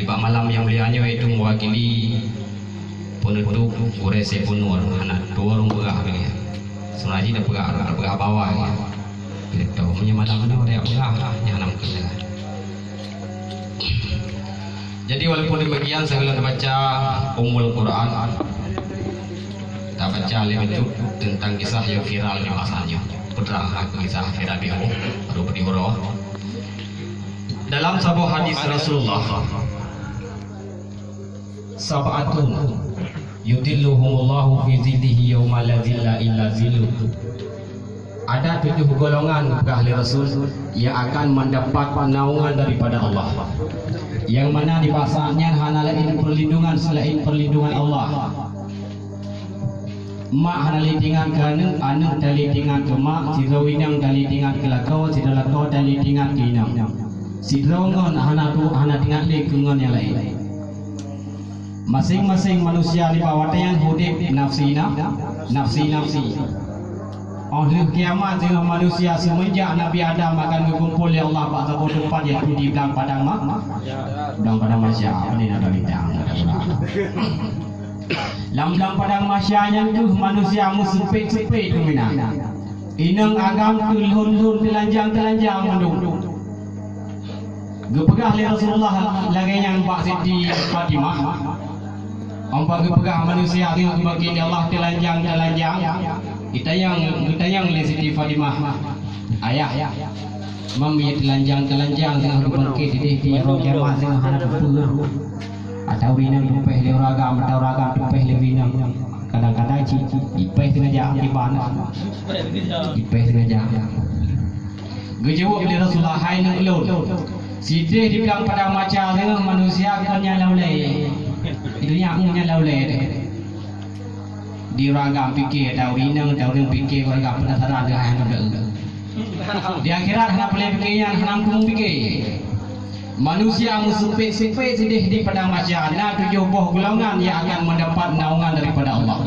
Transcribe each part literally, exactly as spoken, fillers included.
Bak malam nyang mulia nyoe, yaitu mewakili penutup gurée Saiful Nur, hana dua ureuëng peugah lagée nyan. Sebenarnya dah peugah, dah peugah bawah ya. Gitu. Meunyoe malam nyoe dak peugah, nyan hana mungkin lah. Jadi walaupun demikian, sambil baca Ummul Quran, kita baca lebih lanjut tentang kisah yang viral di masa nyoe. Putra aku kisah viral di Allah, baru berdiri. Dalam saboh hadis Rasulullah, "Sab'atun yudhilluhumullahu fi dhillihi yauma la dhilla illa dhilluh." Ada tujuh golongan, peugah lé Rasul, yang akan mendapat naungan daripada Allah. Yang mana di bak saat nyan hana laén perlindungan selain perlindungan Allah. Mak hana lé teuingat keu aneuk, aneuk hana lé teuingat keu mak, sidroe inong hana lé teuingat keu lakoe, sidroe lakoe hana lé teuingat keu inong. Sidroe ngon hana tu, hana teuingat lé keu ngon nyang laén. Maséng-maséng manusia nibak watée nyan udeb nafsi na-, nafsi-nafsi. Óh lheueh kiamat singoh manusia seumeunjak Nabi Adam akan geukumpol lé Allah bak saboh teumpat, yaitu di blang padang ma-, blang padang mahsyar. Ini nak bintang, nak bintang. Lam blang padang mahsyar nyan kheueh manusia meuseumpét-seumpét keuminan. Inong agam kheueh lhon-lhon teulanjang-teulanjang mandum. Geupeugah lé Rasulullah lagée nyan bak Siti Fatimah. Óh bak geupeugah manusia singoh geubangket lé Allah teulanjang-teulanjang, geutanyong, geutanyong lé Siti Fatimah, "Ayah, mam ya teulanjang-teulanjang singoh geubangket, ideh di uroe kiamat singoh hana teupeue." Atawa ureuëng inong tupéh lé ureuëng agam, atawa ureuëng agam tupéh lé ureuëng inong. Kadang-kadang cit, cit, ipéh teungoh jak kiban. Ipéh teungoh jak. Geujaweueb lé Rasulullah, "Hai neuk lôn, sideh di blang padang mahsyar singoh manusia kon nyang laulée. Di dunia kon nyang laulée deh." Di ureuëng agam pike, atawa ureuëng inong, atawa ureuëng pike, ureuëng agam penasaran deungon hai aneuk lôn. Di akhirat hana peureulée pike nyan, hana meukeumeueng pike. Manusia meuseumpét-seumpét sideh di padang mahsyar, na tujoh boh golongan nyang akan mendapat naungan daripada Allah.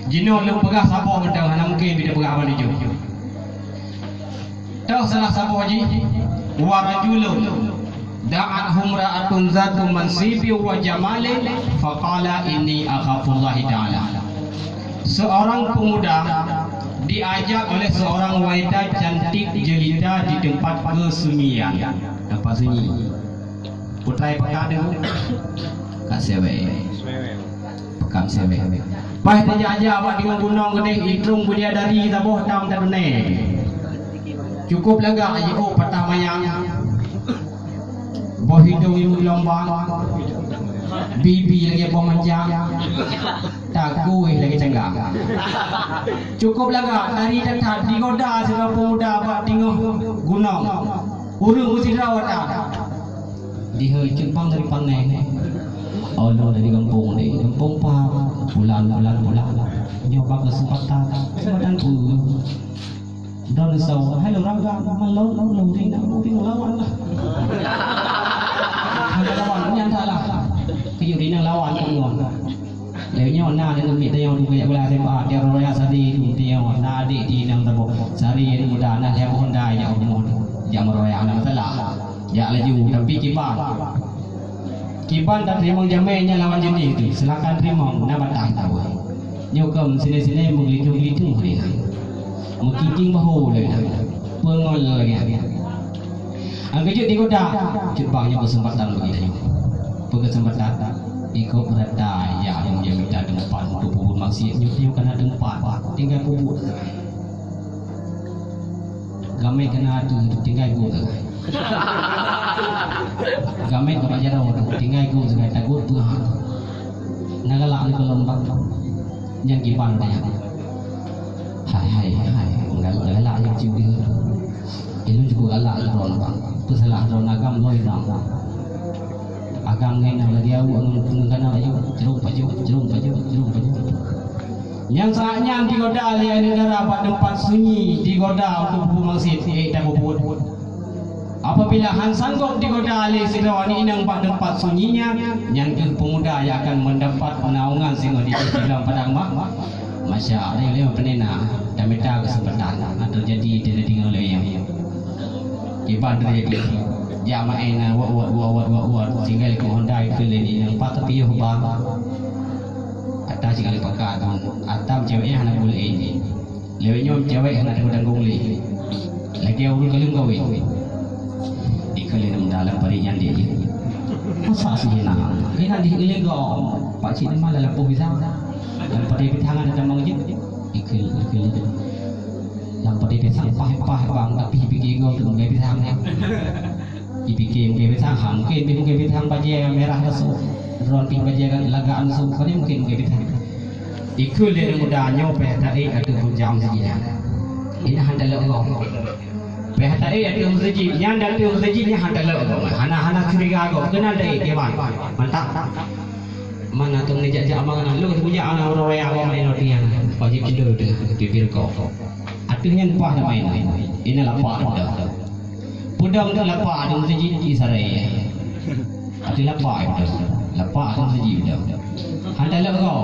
Jinoe lôn peugah saboh mantong, hana mungken bida peugah haba tujoh. Toh salah saboh jih, "Wa rajulun da'athu imra'atun zatu mansibin wa jamalin, faqala, 'Inni akhafullahi ta'ala.'" Seorang pemuda diajak oleh seorang wanita cantik jelita di tempat kesunyian. Tempat sunyi. Putra pekan tu. Kat sewek. Pekan sewek. Pas tajak-jak bak teungoh gunong keudeh, itrong bidadari saboh tam tadunai. Cukup lagak jiôk patah manyang. Boh hidong imeum geulumbang. Bibi lagée boh manca. Taguih lagée canggang. Cukup lagak, tari that-that digoda sidroe pemuda bak teungoh gunong. Ureuëng meusidroe that. Dihôi ceumpang dari pangai. Oh, lôn dari gampông deh, gampông pah. Bulan, bulan, bulan. Nyoe bak keuseumpatan. Keuseumpatan peue? Droeneuh soe, hai lôn ragam, man lôn, lôn, lôn rinang, lôn rinang lawan lah. Hana lawan, nyan that lah. Keu rinang lawan kamoe. Lheueh nyoe na deungon miet tanyoe dum jak blah S M A, tiep roya sari dum tanyoe, na adék di inong saboh. Sari muda na lhée boh Honda jak rumoh tu. Jak meuroya hana masalah. Jak laju, tapi kiban. Kiban tateurimong jamé nyan lawan jeunèh tu. Silakan teurimong, na bataih tawa. Nyoe keuh siné-siné meugeulitong-geulitong hari nyan. Meukiting bahô lé nyan. Peungol lagèe nyan. Nyang keujeuet digoda, cut bang nyoe keuseumpatan bagi tanyoe. Peue keuseumpatan? Ikot rata ya nyang mita teumpat untuk peubuet maksiet nyoe, nyoe kana teumpat. Tinggai peubuet. Gamét kana tu tinggai gok sagai. Gamét bak jaroe tu tinggai gok sagai, tagot peue. Na galak lé keu lôn bang. Nyang kiban tanya. Hai, hai, hai, galak, galak nyang cium dia. Ilôn cukup galak lé droe bang. Peusalah droe agam lôn bang. Agam ngon lagèe awak ngon kana laju, cerong paju, cerong paju, cerong paju. Nyang saat nyan digoda lé aneuk dara bak teumpat sunyi, digoda untuk peubuet maksiet, eh, tapeubuet. Apabila han sanggob digoda lé sidroe aneuk inong bak teumpat sunyi nyan, nyan keuh peumuda nyang akan mendapat naungan singoh di dalam padang ma-, mahsyar. Lé, lé, peunena, tamita keuseumpatan, na teujadi, teujadi ngon lé nyan. Kiban teujadi. Jak maén na, wat, wat, tinggai likot Honda, Keulen inong pat tepiôh bang. Ata cit kali pakat. Atam cewek hana boleh ini. Lewat nyoe cewek hana teupeudang gong lé. Lagèe ureueng ka lheueh kawin. Ikheun lé muda lam parit nyan dia. Masa sih na? Kena di ilego. Pak cik nama dalam poh pisang. Lam parit pisang ada tambang jin. Ikheun, ikheun lé. Lam parit pisang pah-pah bang, tapi pikir gong tu mungkin pisang. Ipike mungkin pisang, ha, mungkin, mungkin pisang bajèe merah langsung. Ron pih bajèe kan lagak langsung, kan mungkin, mungkin pisang. Ikheun lé muda nyoe payah taék ateueh rujang sijih nyan. Ini hana lé Allah. Payah taék ateueh meuseujid, nyan ateueh meuseujid nyan hana lé Allah. Hana, hana curiga gob, keunan taék kiban. Mantap. Mana tu ngejak-jak amal, lu tu jak amal orang yang awak main roti yang wajib tidur tu, tidur kau. Ateueh nyan pah nak main. Ini lapar dah. Peudong tu lapar tu mesti jiji sarai. Tapi lapar itu. Lapar tu mesti jiji peudong. Hana lok kau.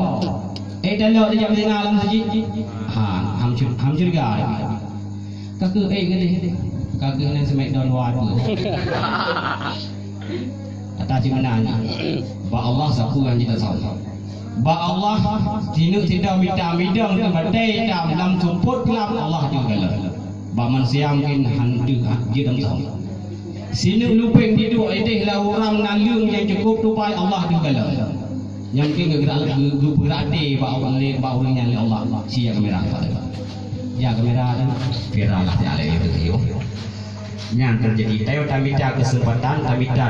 Eh, dah lok dia jam tengah lam masjid. Ha, ham cur-, ham curiga. Kaki, eh, kata. Kaki ni semek daun dua tu. Kata si mana ni? Ba Allah sapu yang kita tahu. Ba Allah, sineuk sidang mita midang teuh batèe itam lam sumpot lam Allah teuh galak. Bak manusia mungkin han teuh jeuet lam thôn. Sineuk lubeng tiduek ideh lam uram naleueng nyang cukup tupai Allah teuh galak. Nyang mungkin geugeurak, geu-, geubeurat até bak ureueng, bak ureueng nyan lé Allah. Sia kamera pada. Ya kamera tu viral lah siat lé itu. Nyan teujadi. Tayo tamita keuseumpatan, tamita